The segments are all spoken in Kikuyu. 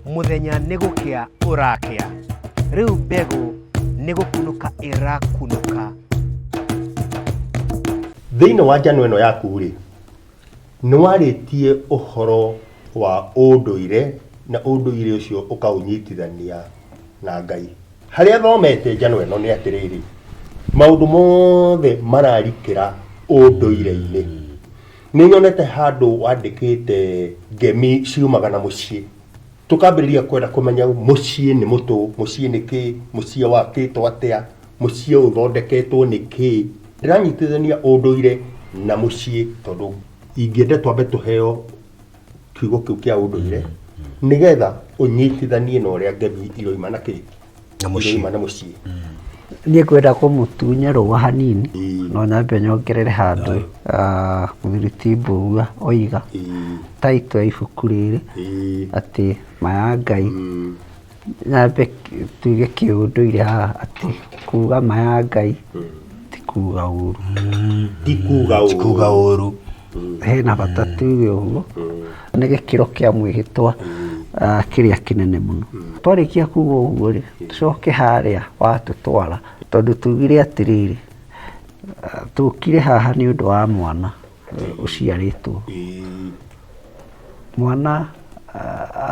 Mũthenya nĩ gũkĩa ũrakĩa. Rĩu mbegũ nĩ gũkunũka ĩrakunũka. Thĩinĩ wa njano ĩno yaku-rĩ, nĩ warĩtie ũhoro wa ũndũire na ũndũire ũcio ũkaũnyitithania na Ngai. Harĩa thomete njano ĩno nĩ atĩrĩrĩ, maũndũ mothe mararikĩra ũndũire-inĩ. Nĩ nyonete handũ wandĩkĩte ngemi ciumaga na mũciĩ. Tũkambĩrĩria kwenda kũmenya mũciĩ nĩ mũtũ, mũciĩ nĩ kĩĩ, mũciĩ wakĩtwo atĩa, mũciĩ ũthondeketwo nĩ kĩĩ. Ndĩranyitithania ũndũire na mũciĩ tondũ ingĩenda twambe tũheo kiugo kĩu kĩa ũndũire nĩgetha ũnyitithanie na ũrĩa ngemi iroima na kĩĩ Na mũciĩ. iroima na mũciĩ. Niĩ ngwenda kũmũtunya rũa hanini no nyambe nyongerere handũ mũthuri ti Mbũgua oiga title ya ibuku rĩrĩ atĩ ma ya Ngai nyambe tuge kĩũndũire haha atĩ kuga ma ya Ngai ti kuga ũru. Ti kuga ũru. Ti kuga ũru. Hena bata tuge ũguo nĩ gĩkĩro kĩa mwĩhĩtwa kĩrĩa kĩnene mũno. Twarĩkia kuga ũguo rĩ, tũcoke harĩa watũtwara tondũ tugire atĩrĩrĩ, tũkire haha nĩ ũndũ wa mwana ũciarĩtwo. Mwana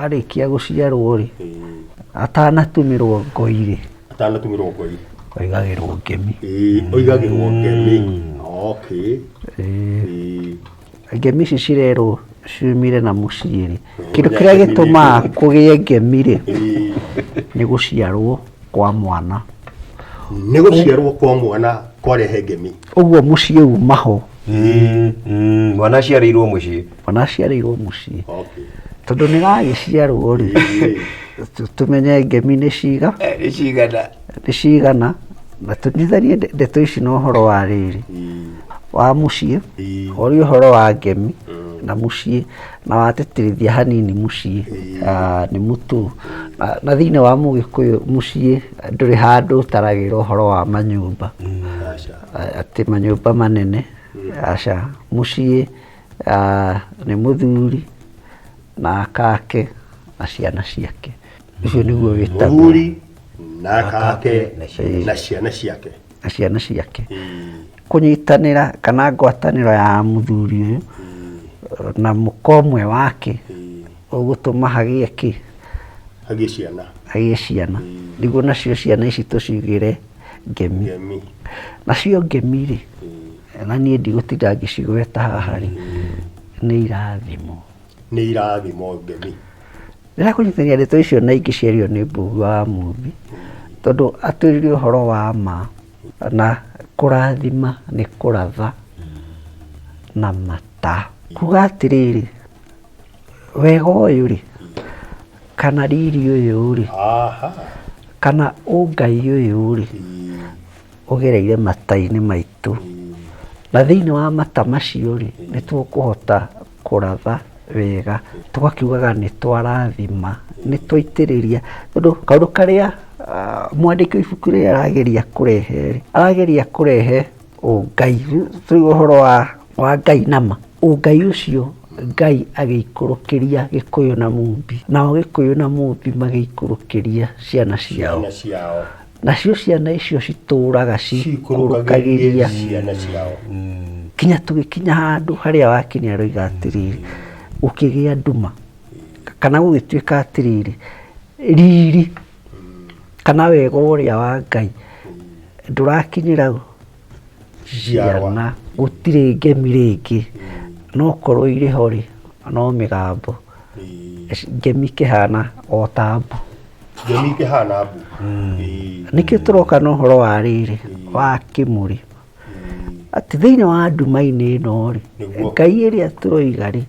arĩkia gũciarwo rĩ, atanatumĩrwo ngoi rĩ, Atanatumĩrwo ngoi. Oigagĩrwo ngemi. Ĩĩ, oigagĩrwo ngemi. Okay. Ĩĩ. Ngemi ici cirerwo ciumire na mũciĩ rĩ, kĩndũ kĩrĩa gĩtũmaga kũgĩe ngemi rĩ, nĩ gũciarwo kwa mwana. Nĩ gũciarwo kwa mwana kwarehe ngemi. Ũguo mũciĩ uma ho. Mwana aciarĩirwo mũciĩ. Mwana aciarĩirwo mũciĩ. Okay. Tondũ nĩ gagĩciarwo rĩ, tũmenye ngemi nĩ ciga. Nĩ cigana. Nĩ cigana, na tũnyitithanie ndeto ici na ũhoro wa rĩrĩ, wa mũciĩ, ũria ũhoro wa ngemi na mũciĩ, na watĩtĩrithia hanini mũciĩ nĩ mũtũ. Na thĩinĩ wa mũgĩkũyũ mũciĩ ndũrĩ handũ ũtaragĩra ũhoro wa manyũmba. Atĩ manyũmba manene, aca. Mũciĩ nĩ mũthuri na aka ake na ciana ciake. Ũcio nĩguo wĩtagwo. Mũthuri na aka ake na ciana ciake. Na ciana ciake. Kũnyitanĩra kana ngwatanĩro ya mũthuri ũyũ na mũka ũmwe wake ũgũtũma hagĩe kĩ? Hagĩe ciana. Hagĩe ciana. Nĩguo nacio ciana ici tũcigĩre ngemi. Ngemi. Nacio ngemi rĩ, na niĩ ndigũtinda ngĩcigweta haha rĩ, nĩ irathimo. Nĩ irathimo ngemi. Rĩrĩa kũnyitithania ndeto icio na ingĩ ciario nĩ Mbũgua wa Mũmbi, tondũ atwĩrire ũhoro wa ma na kũrathima nĩ kũratha na mata. Kuga atĩrĩrĩ, wega ũyũ rĩ, kana riri ũyũ rĩ, kana ũngai ũyũ rĩ, ũgereire mata-inĩ maitũ. Na thĩinĩ wa mata macio rĩ, nĩ tũkũhota kũratha wega, tũgakiugaga nĩ twarathima, nĩ twaitĩrĩria, tondũ kaũndũ karĩa mwandĩki wa ibuku rĩrĩ arageria kũrehe rĩ, arageria kũrehe ũngai, tũrauga ũhoro wa Ngai nama, ũngai ũcio Ngai agĩikũrũkĩria Gĩkũyũ na Mũmbi, nao Gĩkũyũ na Mũmbi magĩikũrũkĩria ciana ciao. Ciana ciao. Nacio ciana icio citũraga Cikũrũkagĩria cikũrũkagĩria ciana ciao. Kinya tũgĩkinya handũ harĩa wakinya aroiga atĩrĩrĩ, gũkĩgĩa nduma kana gũgĩtuĩka atĩrĩrĩ, riri kana wega ũrĩa wa Ngai ndũrakinyĩra ciana, gũtirĩ ngemi rĩngĩ, no korwo irĩ ho rĩ, no mĩgambo. Ngemi ikĩhana o ta mbu. Ngemi ikĩhana mbu. Nĩkĩo tũroka na ũhoro wa rĩrĩ, wa kĩmũrĩ. Atĩ thĩinĩ wa nduma-inĩ ĩno rĩ, Ngai ĩrĩa tũroiga rĩ,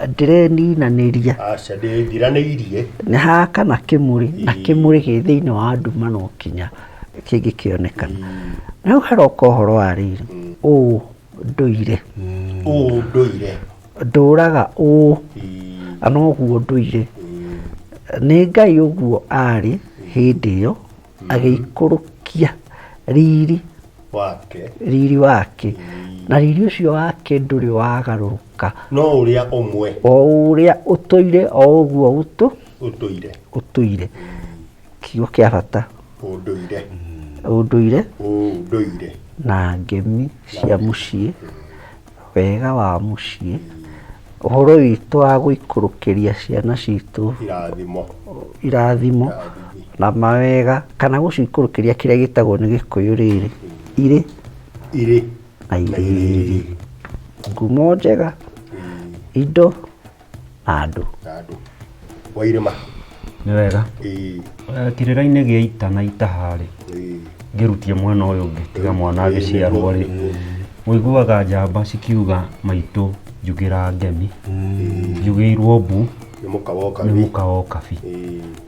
ndĩreninanĩria. Aca ndĩthiranĩirie. Nĩ hakana kĩmũrĩ, na kĩmũrĩ gĩ thĩinĩ wa nduma no kinya kĩngĩkĩonekana. Na hau haroka ũhoro wa rĩrĩ, ũũ ndũire. Ũũ ndũire. Ndũraga ũũ, na noguo ndũire. Nĩ Ngai ũguo arĩ hĩndĩ ĩyo, agĩikũrũkia riri wake. Riri wake. Na riri ũcio wake ndũrĩ wagarũrũka. No ũrĩa ũmwe. O ũrĩa ũtũire o ũguo ũtũ. Ũtũire. Ũtũire, kiugo kĩa bata. Ũndũire. Ũndũire. Ũndũire. Na ngemi cia mũciĩ, wega wa mũciĩ, ũhoro witũ wa gũikũrũkĩria ciana citũ irathimo, irathimo na mawega, kana gũciikũrũkĩria kĩrĩa gĩtagwo nĩ Gĩkũyũ rĩrĩ irĩ irĩ na irĩrĩ, ngumo njega, indo na andũ. Na andũ. Wairĩma. Nĩ wega. Ĩĩ. Kĩrĩra-inĩ gĩa ita na itaha-rĩ, ngĩrutie mwena ũyũ ũngĩ tiga mwana agĩciarwo rĩ, ũiguaga njamba cikiuga maitũ njugĩra ngemi, njugĩirwo mbu nĩ mũka wa nĩ ũkabi. Mũka wa ũkabi,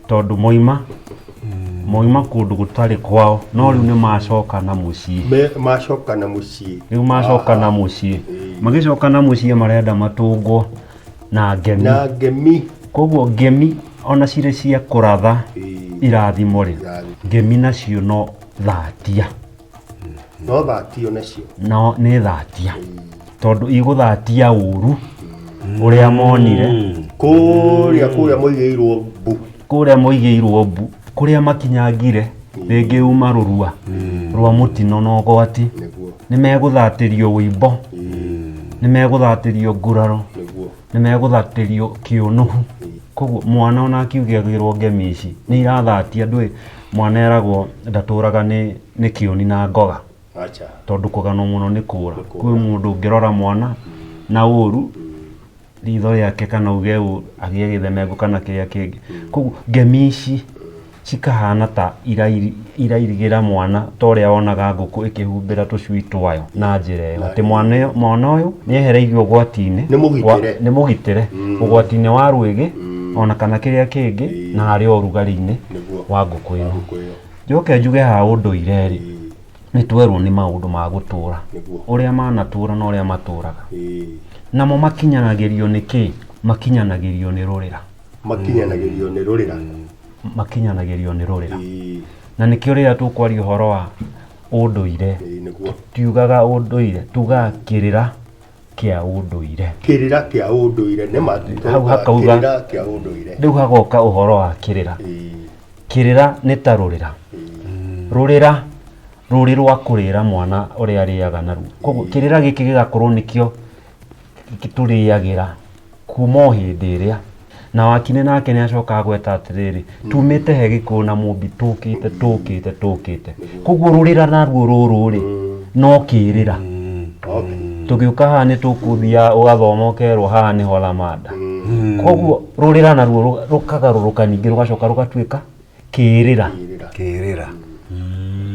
tondũ moima kũndũ gũtarĩ kwao, no rĩu nĩ macoka na mũciĩ. Macoka na mũciĩ. Rĩu macoka na mũciĩ, magĩcoka na mũciĩ marenda matũngwo na ngemi. Na ngemi. Koguo ngemi ona cirĩ cia kũratha irathimo rĩ, Irathimo. Ngemi nacio no thatia. No thatio nacio. No nĩ thatia, tondũ igũthatia ũru ũrĩa monire kũrĩa moigĩirwo mbu. Kũrĩa moigĩirwo mbu, kũrĩa makinyangire rĩngĩ uma rũrua rwa mũtino na ũgwati. Nĩguo. Nĩ megũthatĩrio wĩimbo, nĩ megũthatĩrio nguraro, Nĩguo. Nĩ megũthatĩrio kĩũnũhu. Koguo mwana ona akiugagĩrwo ngemi ici nĩ irathatia. Ndũĩ mwana eragwo ndatũraga nĩ kĩũni na ngoga. Acha. Tondũ kũganwo mũno nĩ kũra. Kwĩ mũndũ ũngĩrora mwana na ũru ritho rĩake, kana uge agĩe gĩthemengo kana kĩrĩa kĩngĩ. Koguo ngemi ici cikahana ta irairigĩra mwana, ta ũrĩa wonaga ngũkũ ĩkĩhumbĩra tũcui twayo na njĩra ĩyo atĩ mwana ũyũ nĩ ehereirio ũgwati-inĩ. Nĩ mũgitĩre. Nĩ mũgitĩre ũgwati-inĩ wa rwĩgĩ ona kana kĩrĩa kĩngĩ, na harĩ o ũrugarĩ-inĩ Nĩguo. wa ngũkũ ĩno. Ngũkũ ĩyo. Njoke njuge ha ũndũire rĩ, nĩ twerwo nĩ maũndũ ma gũtũra, Nĩguo. Ũrĩa manatũra na ũrĩa matũraga. Namo makinyanagĩrio nĩ kĩ? Makinyanagĩrio nĩ rũrĩra. Makinyanagĩrio nĩ rũrĩra. Makinyanagĩrio nĩ rũrĩra. Na nĩkĩo rĩrĩa tũkwaria ũhoro wa ũndũire, Ĩĩ, nĩguo. Tiugaga ũndũire, tugaga kĩrĩra kĩa ũndũire. Kĩrĩra kĩa ũndũire nĩ ma. Hau hakauga kĩrĩra kĩa ũndũire. Rĩu hagoka ũhoro wa kĩrĩra. Kĩrĩra nĩ ta rũrĩra. Rũrĩra rũrĩ rwa kũrĩra mwana ũrĩa arĩaga naruo. Koguo kĩrĩra gĩkĩ gĩgakorwo nĩkĩo tũrĩagĩra kuma o hĩndĩ ĩrĩa. Na Wakinĩ nake nĩ acoka agweta atĩrĩrĩ, tumĩte he Gĩkũyũ na Mũmbi, tũkĩte tũkĩte tũkĩte. Koguo rũrĩra naruo rũrũ rĩ, no kĩrĩra. Tũgĩũka haha nĩ tũkũthia ũgathoma ũkerwo haha nĩho Lamada. Koguo rũrĩra naruo rũkagarũrũka ningĩ rũgacoka rũgatuĩka kĩrĩra. Kĩrĩra.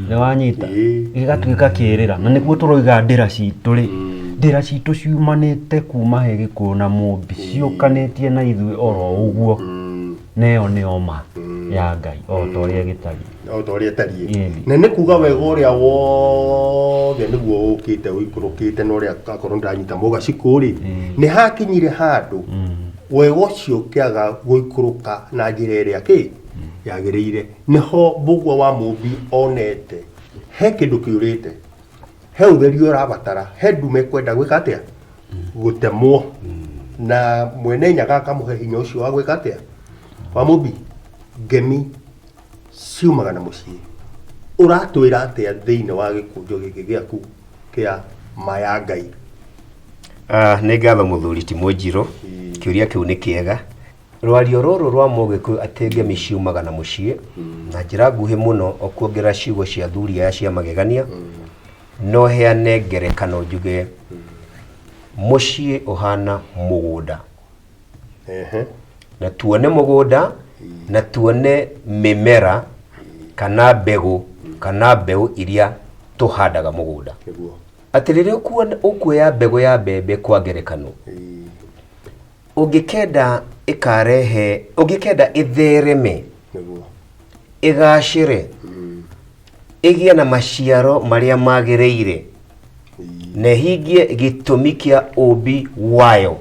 Nĩ wanyita? Gĩgatuĩka kĩrĩra. Na nĩguo tũroiga ndĩra citũ rĩ, ndĩra citũ ciumanĩte kuma he Gĩkũyũ na Mũmbi, ciũkanĩtie na ithuĩ oro ũguo. Na ĩyo nĩyo ma ya Ngai o ta ũrĩa gĩtariĩ. O ta ũrĩa ĩtariĩ. Ĩni. Na nĩ kuga wega ũrĩa wothe nĩguo ũkĩte ũikũrũkĩte, na ũrĩa akorwo ndĩranyita mũgacikũ rĩ, nĩ hakinyire handũ wega ũcio ũkĩaga gũikũrũka na njĩra ĩrĩa kĩ yagĩrĩire. Nĩho Mbũgua wa Mũmbi onete he kĩndũ kĩũrĩte, he ũtheri ũrabatara, he ndume ĩkwenda gwĩka atĩa, gũtemwo, na mwene Nyaga akamũhe hinya ũcio wa gwĩka atĩa. Wa Mũmbi, ngemi ciumaga na mũciĩ. Ũratwĩra atĩa thĩinĩ wa gĩkũnjo gĩkĩ gĩaku kĩa ma ya Ngai? Nĩ ngatho mũthuri ti Mũnjirũ, kĩũria kĩu nĩ kĩega. Rwario rũrũ rwa Mũgĩkũyũ atĩ ngemi ciumaga na mũciĩ, na njĩra nguhĩ mũno o kuongerera ciugo cia athuri aya cia magegania, no heane ngerekano njuge mũciĩ ũhana mũgũnda. Na tuone mũgũnda, na tuone mĩmera kana mbegũ kana mbeũ iria tũhandaga mũgũnda. Nĩguo. Atĩ rĩrĩa ũkuoya mbegũ ya mbembe kwa ngerekano, ũngĩkenda ĩkarehe, ũngĩkenda ĩthereme, Nĩguo. Ĩgacĩre, ĩgĩe na maciaro marĩa magĩrĩire, na ĩhingie gĩtũmi kĩa ũmbi wayo,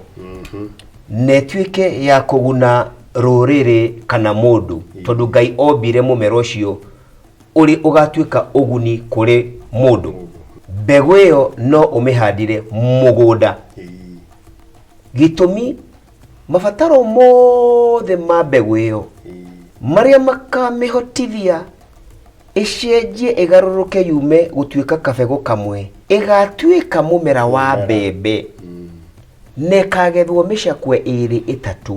na ĩtuĩke ya kũguna rũrĩrĩ kana mũndũ, tondũ Ngai ombire mũmera ũcio ũrĩ ũgatuĩka ũguni kũrĩ mũndũ. Mbegũ ĩyo no ũmĩhandire mũgũnda. Gĩtũmi Mabataro mothe ma mbegũ ĩyo marĩa makamĩhotithia ĩcenjie ĩgarũrũke yume gũtuĩka kabegũ kamwe ĩgatuĩka mũmera wa mbembe na ĩkagethwo mĩcakwe ĩrĩ ĩtatũ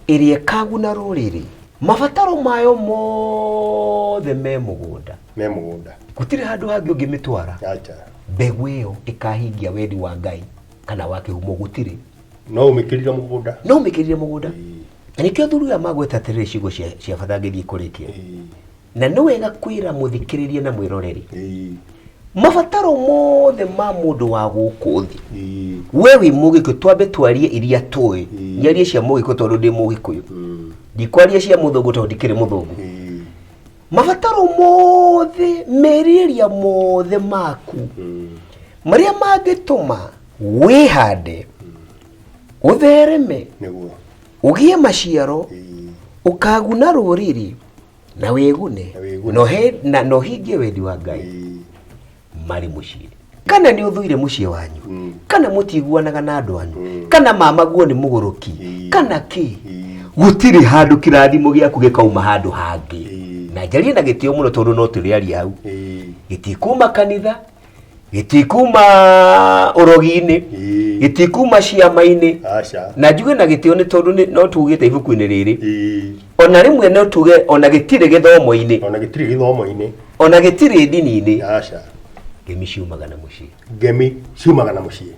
ĩrĩa ĩkaguna rũrĩrĩ. Mabataro mayo mothe me mũgũnda. Me mũgũnda. Gũtirĩ handũ hangĩ ũngĩmĩtwara. Acha. Mbegũ ĩyo ĩkahingia wendi wa Ngai kana wa kĩhumo gũtirĩ. No ũmĩkĩrire mũgũnda. No ũmĩkĩrire mũgũnda. Na nĩkĩo athuri aya magweta atĩrĩrĩ ciugo cia bata ngĩthiĩ kũrĩkia. Na nĩ wega kwĩra mũthikĩrĩria na mwĩroreri. Mabataro mothe ma mũndũ wa gũkũ thĩ. We wĩ mũgĩkũyũ, twambe twarie iria tũĩ. Nyarie cia mũgĩkũyũ tondũ ndĩ mũgĩkũyũ. Ndikwaria cia mũthũngũ tondũ ndikĩrĩ mũthũngũ. Mabataro mothe, merirĩria mothe maku marĩa mangĩtũma wĩhande, ũthereme, Nĩguo. ũgĩe maciaro, ũkaguna rũrĩrĩ na wĩgune, Na wĩgune. Na ũhingie wendi wa Ngai marĩ mũciĩ. Kana nĩ ũthũire mũciĩ wanyu, kana mũtiguanaga na andũ anyu, kana mama guo nĩ mũgũrũki, kana kĩ, gũtirĩ handũ kĩrathimo gĩaku gĩkauma handũ hangĩ. Na njarie na gĩtĩo mũno tondũ no tũrĩaria hau. Gĩtikuma kanitha, gĩtikuma ũrogi-inĩ, gĩtikuma ciama-inĩ. Aca. Na njuge na gĩtĩo nĩ tondũ no tugĩte ibuku-inĩ rĩrĩ. Ona rĩmwe no tuge ona gĩtirĩ gĩthomo-inĩ. Ona gĩtirĩ gĩthomo-inĩ. Ona gĩtirĩ ndini-inĩ. Aca. Ngemi ciumaga na mũciĩ. Ngemi ciumaga na mũciĩ.